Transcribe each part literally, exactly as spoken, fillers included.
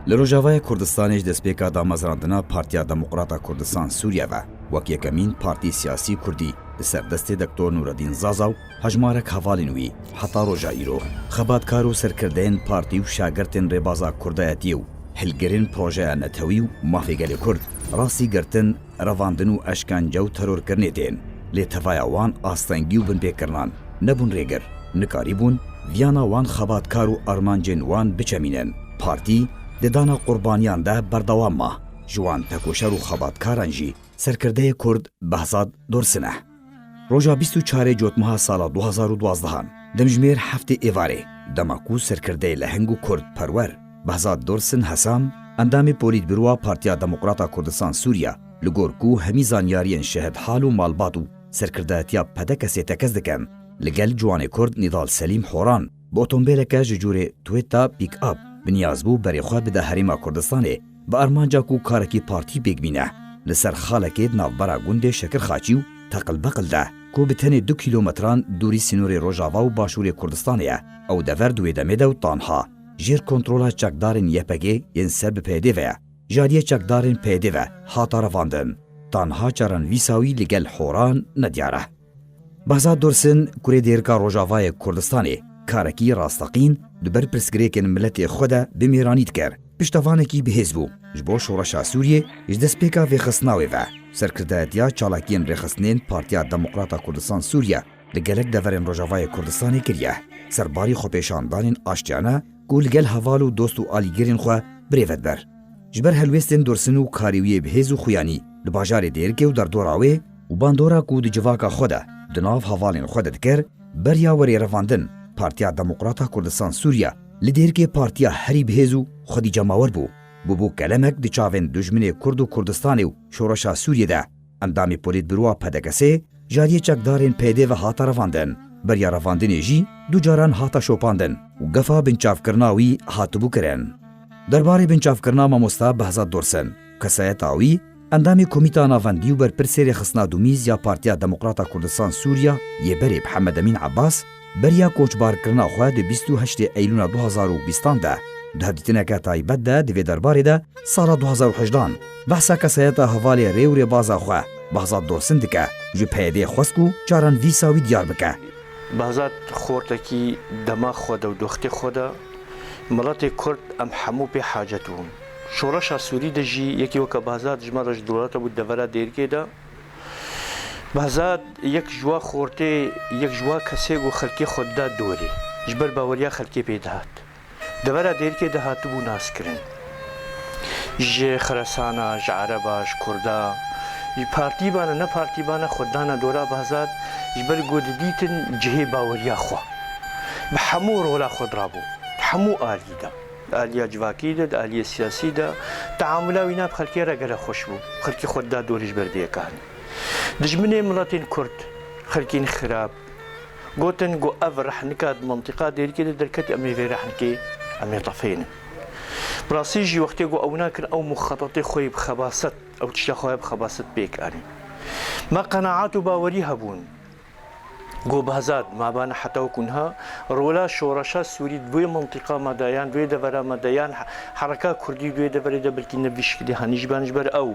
Li Rojavayê Kurdistanê ji destpêka damezrandina Partiya Demokrata Kurdistan Sûriye ve, wek yekemîn partî siyasî kurdî li ser destê Doktor Nûreddîn Zaza û hejmarek hevalên wî, heta roja îro, xebatkar û serkirdeyên partî û şagirtên rêbaza kurdayetiyê û hilgirên projeya netewî û mafê gelê Kurd, rastî girtin, revandin û eşkence û terorkirinê tên. Lê tevaya wan astengî û binpêkirinan nebûn rêgir. Nikarîbûn viyana wan xebatkar û armancên wan biçemînin. Partî di dana qurbaniyan de berdewam ma. Ji wan tekoşer û xebatkaran jî serkirdeyê Kurd Behzad Dorsin e. Roja bîst û çarê Cotmeha sala du hazar û duazdehan, demjimêr heftê êvarê, dema ku serkirdeyê leheng û Kurd perwer Behzad Dorsin Hesam, endamê Polîtbîroya Partiya Demokrata Kurdistan Sûriya, li gor ku hemî zanyariyên şehidhal û malbat û serkirdayetiya P D K S'ê tekez dikin, li gel ciwanê Kurd Nîdal Selîm Horan bi otombêleke ji cûrê Toyota Pick-up bi niyaz bû berê xwe bide Herêma Kurdistanê, bi armanca ku karekî partî pêk bîne, li ser xalekê di navbera gundê Şekirxaçî û Teqilbeqil de, ku bi tenê du kîlometran dûrî sînorê Rojava û Başûrê Kurdistanê ye. Ew dever di wê demê de û tanha jêr kontrola çekdarên Y P G yên ser bi P Y D ve ye, ji aliyê çekdarên P Y D ve hate revandin. Tanha çarenvîsa wî li gel Horan nediyar e. Behzad Dorsin, kurê dêrika Rojavayê Kurdistanê, karekî rasteqîn di ber pirsgirêkên miletê xwe de bi mêranî dikir. Piştevanekî bihêz bû ji bo şoreşa Sûriyê ji destpêka vêxistina wê ve. Serkirdayetiya çalakiyên rêxistinên Partiya Demokrata Kurdistan Sûriye li gelek deverên Rojavayê Kurdistanê kiriye. Serbarî xwepêşandanên aştiyane ku li gel heval û dost û alîgirên xwe birêve diber. Ji ber helwêstên Dorsin û karê wî yê bihêz û xuyanî li bajarê Dêrikê û derdora wê û bandora ku di civaka xwe de di nav hevalên xwe de dikir, beriya werê revandin, Partiya Demokrata Kurdistan Sûriye li Dêrikê partiya herî bihêz û xwedî cemawer bû. Bûbû kelemek di çavên dijminê Kurd û Kurdistanê û şoreşa Sûriyê de. Endamê Polîtbîroya P D K S'ê ji aliyê çekdarên P Y D ve hate revandin. Beriya revandinê jî du caran hate şopandin û gefa binçavkirina wî hatibû kirin. Derbarê binçavkirina mamosta Behzad Dorsin, kesayeta wî, endamê Komîta Navendî û berpirsê rêxistina Dumîz ya Partiya Demokrata Kurdistan Sûriya yê berê Mihemed Emîn Ebas, beriya koçbarkirina xwe di bîst û heştê Eylûna du hazar û bîstan de, di hevdîtineke taybet de di vê derbarê de sala du hazar û hejdehan behsa kesayeta hevalê rê û rêbaza xwe Behzad Dorsin dike, ji P Y D'ê xwest ku çarenvîsa wî diyar bike. Behzad xortekî dema xwe de û doxtê xwe de, miletê Kurd em hemû pê hacet bûn. Şoreşa Sûrî de jî yekî weke Behzad ji me re ji dewleta bû devera Dêrikê de. Behzad yek ji wa xortê, yek ji wa kesê ku xelkê xwe dida dorê, ji ber baweriya xelkê pê dihat. Devera Dêrikê de hatibû naskirin. Ji Xeresana, ji Ereba, ji Kurda, ji partî bane, ne partî bane, xwe dana dora Behzad, ji ber ku didîtin cihê baweriya xwe. Bi hemû rola xwe dirabû, di hemû alî de. Di aliya civakî de, di aliyê siyasî de, teamula wîna bi xelkê re gelek xweş bû. Xelkê xwe dida dorê ji ber vê yekanê. Dijminê miletên Kurd, xelkên xirab, gotin ku ev rehnika di mintîqa Dêrikê de derket, em ê vê rehnikê, em ê tefênin. Bi rastî jî wextê ku ew nakin, ew muxetetê xwe yê bi xebaset, ew tişta xwe yê bi xebaset pêk anîn. Me qenaet û bawerî hebûn. Ku Behzad mabane heta wekû niha rola şoreşa Sûrî di vê mintîqa me de yan di vê devera me de yan he-, hereka Kurdî di vê deverê de belkî ne vî şikilî hanî jî ben ji ber ew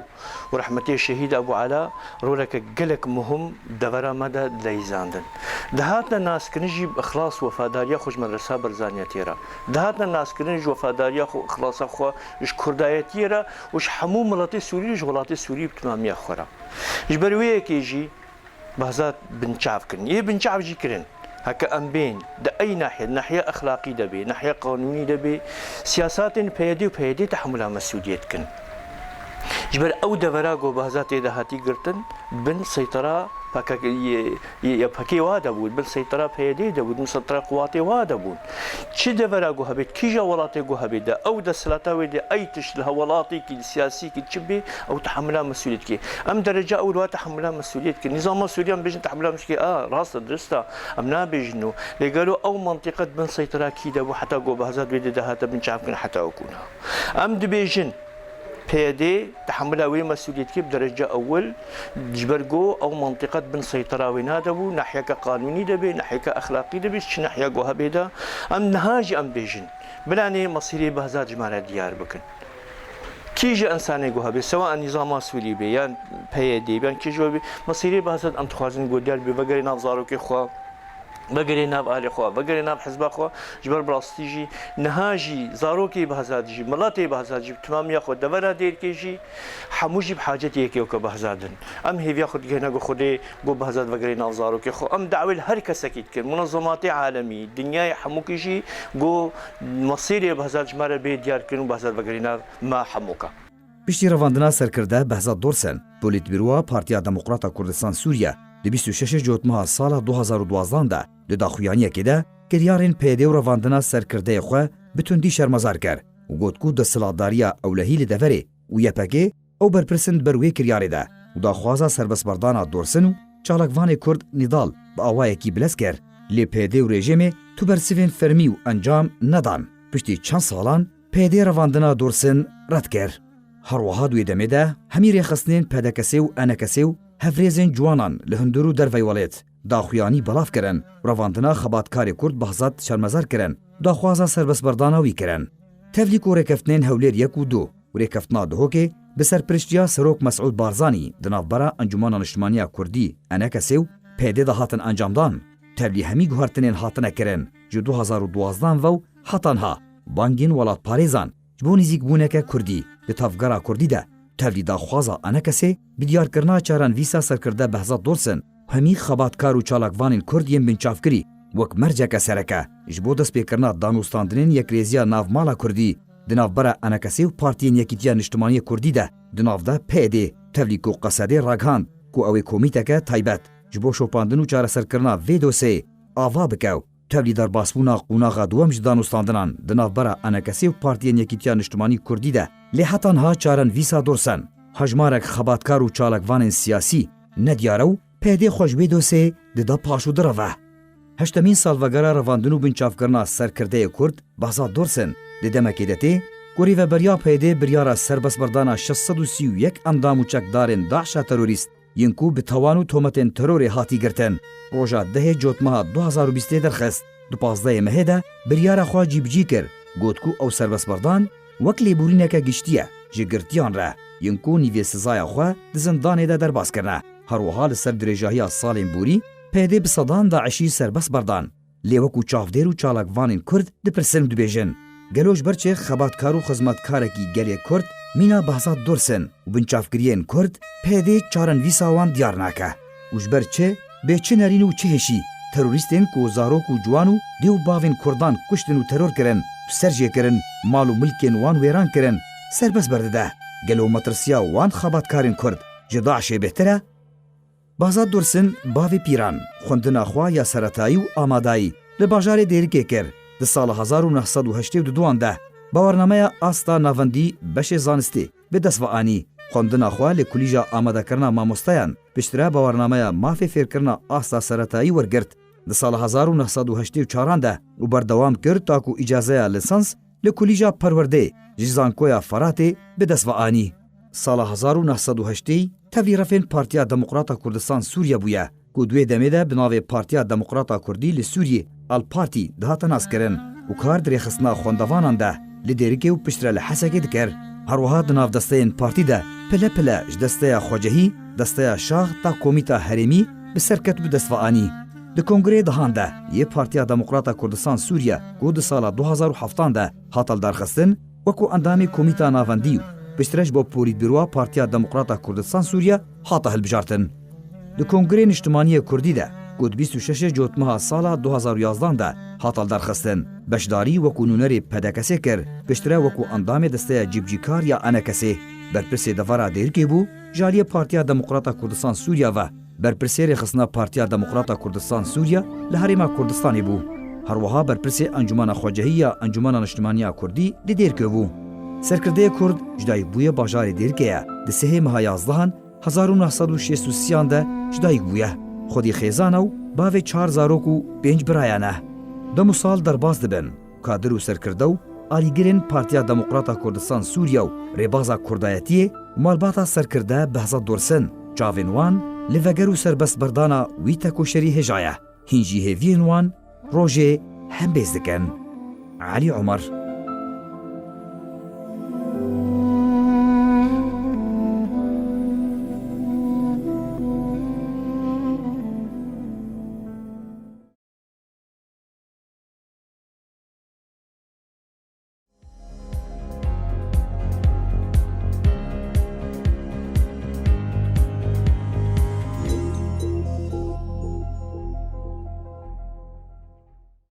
û rehmetê şehîd Ebû Ela roleke gelek muhim devera me de dileyîzandin. Dihatine naskirin jî bi ixlas wefadariya xwe ji Medresa Berzaniyetê re. Dihatine naskirin ji wefadariya xwe û ixlasa xwe ji Kurdayetiyê re û ji hemû miletê Sûrî û ji welatê Sûrî bi timamiya xwe re. Ji ber wê yekê jî Behzad binçav kirin. Yê binçav jî kirin. Heke em bên di ey nahiye, nahiye exlaqî de bê, nahiye qanûnî de bê, siyasatên P Y D û P Y D tehemûla mesûliyet dikin. Ji ber ew devera ku Behzad tê de hatî girtin, bin seytera P K K, Y P G wa de bû, bin seytera P Y D de bû, bin seytera quwatê wa de bûn. Çi devera ku hebêt, kîja welatê ku hebêt de, ew desthilata wê de, ey tişt li hewelatêkî, li siyasîkî çi bê, ew tehemûla mesûliyet dike. Em derece ew li wa tehemûla mesûliyet dikin. Nîzama Sûriyan bêjin tehemûla mesûliyet, a, rast e, dirist e, em nabêjin û lê gelo ew mintîqe di bin seytera kî de bû heta ku Behzad wê dê de hate binçavkirin heta wekû niha. Em dibêjin, P Y D tehemûla wê mesûliyet dike bi derece ewil, ji ber ku ew mintîqe di bin seytera wê nade bû, nahiyeke qanûnî de bê, nahiyeke exlaqî de bê, çi nahiya ku hebê de. Em niha jî em bêjin, Bilanê mesîrê Behzad ji me re diyar bikin. Kî ji ensanê ku hebe, sewa nîzama Sûrî be, yan P Y D be, yan kî ji we be, mesîrê Behzad em dixwazin ku diyar be, vegerê nav zarokê xwe, vegerê nav alê xwe, vegerê nav hizba xwe, ji ber bi rastî jî niha jî zarokê Behzad jî, miletê Behzad jî, bi timamiya xwe devera Dêrikê jî, hemû jî bi hacetê yekê weke Behzad in. Em hêviya xwe digihîne ku Xwedê ku Behzad vegerê nav zarokê xwe. Em dawê li her kesekî dikin, munezematê alemî, dinyayê hemûkî jî ku mesîrê Behzad ji me re bê diyar kirin û Behzad vegerê nav me hemûka. Piştî revandina serkirde Behzad Dorsen, polîtbîroya Partiya Demokrata Kurdistan Sûriye, di bîst û şeş Cotmeha sala du hazar û duwazdeh de di daxuyaniyekê de kiryarên P Y D û revandina serkirdeyê xwe bi tundî şermezar kir û got ku desthilatdariya ewlehî li deverê û Y P G ew berpirs in di ber wê kiryarê de û daxwaza serbestberdana Dorsin û çalakvanê Kurd Nîdal bi awayekî bilez kir. Lê P Y D û rejîmê tu bersivên fermî û encam nedan. Piştî çend salan P Y D revandina Dorsin red kir. Her wiha di wê demê de hemî rêxistinên P D K S û E N K S û hevrêzên ciwanan li hundir û dervey welêt daxuyanî belav kirin û revandina xebatkarê Kurd Behzad şermezar kirin û daxwaza serbestberdana wî kirin. Tevlî ku rêkeftinên Hewlêr yek û du û rêkeftina Duhokê bi serpiriştiya Serok Mesûd Barzanî di navbera Encûmena Niştimaniya Kurdî, E N K S û P D de hatin encamdan. Tevlî hemî guhertinên hatine kirin ji du hazar û duwazdeh ve û heta niha bangên welatparêzan ji bo nêzîkbûneke Kurdî di tevgera Kurdî de. Tevlî daxwaza E N K S bi diyarkirina çarenvîsa serkirde Behzad Dorsin û hemî xebatkar û çalakvanên Kurd yên binçavkirî wek merceke sereke ji bo destpêkirina danûstandinên yekrêziya navmala Kurdî di navbera E N K S û Partiyên Yekîtiya Niştimanî yê Kurdî de, di nav de P Y D, tevlî ku qesedê ragihand ku ew ê komîteke taybet ji bo şopandin û çareserkirina vê dosyeyê ava bike û tevlî derbasbûna qonaxa duwem ji danûstandinan di navbera E N K S û Partiyên Yekîtiya Niştimanî Kurdî de. Lê heta niha çarenvîsa Dorsen, hejmarek xebatkar û çalakvanên siyasî nediyar e û P Y D xwe ji wê dosyeyê dide paş û direve. Heştemîn salvegera revandin û binçavkirina serkirdeyê Kurd Behzad Dorsen di demekê de tê ku rêveberiya P Y D biryara serbestberdana şeş sed û sî û yek endam û çekdarên DAIŞa terorîst yên ku bi tawan û tometên terorê hatî girtin, roja dehê Cotmeha du hazar û bîstê derxist. Di pazdehê mehê de biryara xwe cîbicî kir, got ku ew serbestberdan wek lêborîneke giştî ye ji girtiyan re, yên ku nîvê sizaya xwe di zindanê de derbas kirine. Her wiha li ser dirêjahiya salên borî, P Y D bi sedan DAIŞî serbest berdan. Lê wekû çavdêr û çalakvanên Kurd dipirsin û dibêjin, gelo ji ber çi xebatkar û xizmetkarekî gelê Kurd mîna Behzad Dorsen û binçavkiriyên Kurd P Y D çarenvîsa wan diyar nake? Û ji ber çi, bê çi nerîn û çi hêşî, terorîstên ku zarok û ciwan û dê û bavên Kurdan kuştin û teror kirin û ser jê kirin, mal û milkên wan wêran kirin, serbest berdide? Gelo metirsiya wan xebatkarên Kurd ji DAIŞê bêhtir e? Behzad Dursin, bavê pîran, xwendina xwe ya seretayî û amadayî li bajarê Dêrikê kir. Di sala hezar û neh sed û heştê û duduan de bawernameya asta navendî beşê zanistê bi dest ve anî. Xwendina xwe li Kulîja Amadekirina Mamosteyan, piştre bawernameya mafê fêrkirina asta seretayî wergirt. Di sala hezar û neh sed û heştê û çaran de û berdewam kir ta ku îcazeya lisans li Kulîja Perwerdeyê ji Zankoya Feratê bi dest ve anî. Sala hezar û neh sed û heştê tevlî refên Partiya Demokrata Kurdistan Sûriye bûye, ku di wê demê de bi navê Partiya Demokrata Kurdî li Sûriyê, Al Partî, dihate naskirin û kar di rêxistina xwendevanan de li Dêrikê û piştre li Hesekê dikir. Her wiha di nav desteyên partî de pile pile ji desteya xwecehî, desteya şax ta komîta herêmî bi ser ket û bi dest ve anî. Di Kongreyê dehan de yê Partiya Demokrata Kurdistan Sûriye ku di sala du hazar û heftan de hate lidarxistin, wekû endamê Komîta Navendî û piştre ji bo Polîtbîroya Partiya Demokrata Kurdistan Sûriye hate hilbijartin. Di Kongreyê Niştimanî yê Kurdî de ku di bîst û şeşê Cotmeha sala du hazar û yazdan de hate lidarxistin, beşdarî wekû nûnerê P D K S'ê kir, piştre wekû endamê desteya cîbicîkar ya E N K S'ê. Berpirsê devera Dêrikê bû, ji aliyê Partiya Demokrata Kurdistan Sûriye ve berpirsê rêxistina Partiya Demokrata Kurdistan Sûriye li Herêma Kurdistanê bû. Her wiha berpirsê Encûmena Xwecehî ya Encûmena Niştimanî ya Kurdî li Dêrikê bû. Serkirdeyê Kurd ji dayik bûye bajarê Dêrikê ye. Di sihê meha yazdehan hezar û neh sed û şêst û sêyan de ji dayik bûye. Xwedî xêzan e û bavê çar zarok û pênc birayan e. Dem û sal derbas dibin. Kadir û serkirde û alîgirên Partiya Demokrata Kurdistan Sûriye û Rêbaza Kurdayetiyê û malbata serkirde Behzad Dorsin, çavên wan li veger û serbestberdana wî tekoşerî hêja ye. Hîn jî hêviyên wan rojê hembêz dikin. Elî Omer.